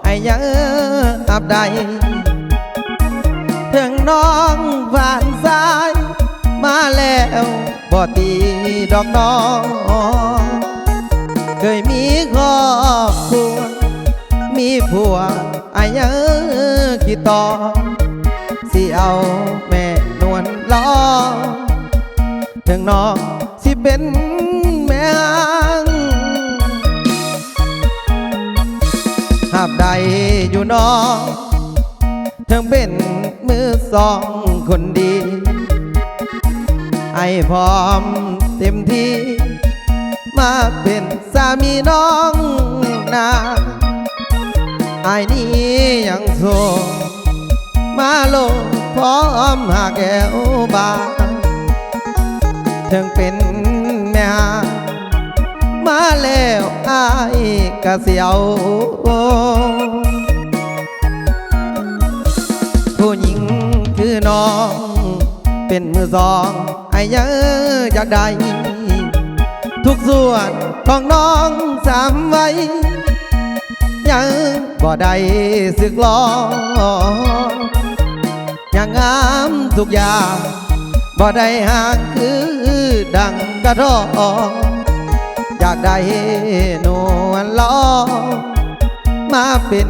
ອ້າຍຍັງຮັບໄດ້ ເຖິງນ້ອງຫວານຊາຍມາແລ້ວ ບໍ່ຕີດອກນ້ອງ ເຄີຍມີຄອບຄົວ ມີຜົວ ອ້າຍຍັງຄິດຕໍ່ ຊິເອົາແມ່ນວນລອງ ເຖິງນ້ອງຊິເປັນແມ່ຮ້າງ ຮັບໄດ້ຢູ່ນ້ອງ ເຖິງເປັນມືສອງຄົນດີ ອ້າຍພ້ອມເຕັມທີ່ ມາເປັນສາມີນ້ອງນາ ອ້າຍນີ້ຍັງໂສດ ມາໂລດພ້ອມຫາແກ້ວບາງ ເຖິງເປັນແມ່ຮ້າງມາແລ້ວ ອ້າຍກະຊິເອົາ ຜູ້ຍິງຄືນ້ອງ ເປັນມືສອງ ອ້າຍຍັງຢາກໄດ້ ທຸກສ່ວນຂອງນ້ອງສາມໄວ ຍັງບໍ່ໄດ້ສຶກຫຼໍ່ ຍັງງາມທຸກຢ່າງ ບໍ່ໄດ້ຫ່າງຄືດັ່ງກະທ້ອງ ຢາກໄດ້ນວນຫຼອງ ມາເປັນ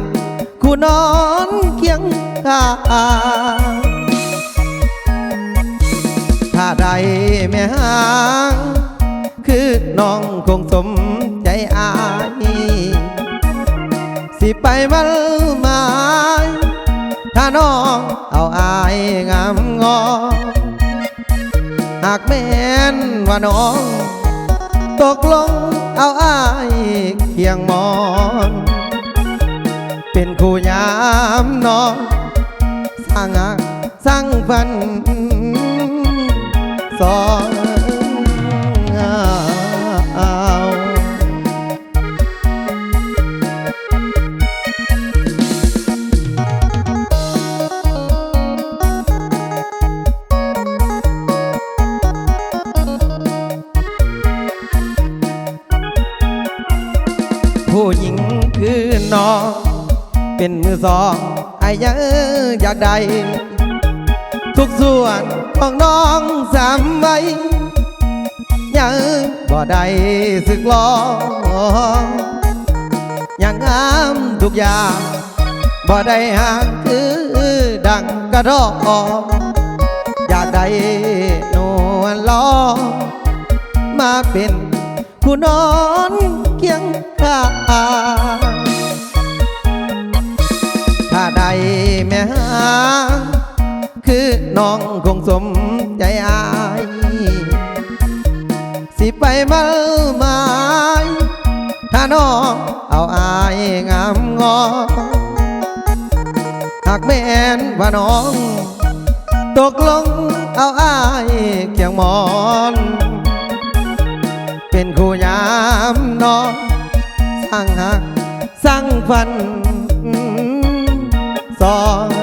ຄູ່ນອນຄຽງຂ້າງ ຖ້າໄດ້ແມ່ຮ້າງ ຄືນ້ອງຄົງສົມໃຈອ້າຍ ຊິໄປໝັ້ນໝາຍ ຖ້ານ້ອງເອົາອ້າຍງາມງອມ ຫາກແມ່ນວ່ານ້ອງຕົກລົງເອົາອ້າຍຄຽງໝອນ ເປັນຄູ່ຍາມນອນ ສ້າງຮັກສ້າງຝັນສອງເຮົາ ຜູ້ຍິງຄືນ້ອງ ເປັນມືສອງ ອ້າຍຍັງຢາກໄດ້ ທຸກສ່ວນຂອງນ້ອງສາມໄວ ຍັງບໍ່ໄດ້ສຶກຫຼໍ່ ຍັງງາມທຸກຢ່າງ ບໍ່ໄດ້ຫ່າງຄືດັ່ງກະທ້ອງ ຢາກໄດ້ນວນຫຼອງ ມາເປັນ ຜູ້ນອນຄຽງຂ້າງ ຖ້າໄດ້ແມ່ຮ້າງ ຄືນ້ອງຄົງສົມໃຈອ້າຍ ຊິໄປໝັ້ນໝາຍ ຖ້ານ້ອງເອົາອ້າຍງາມງອມ ຫາກແມ່ນວ່ານ້ອງ ຕົກລົງເອົາອ້າຍຄຽງໝອນ ເປັນຄູ່ຍາມນອນ ສ້າງຮັກສ້າງຝັນສອງ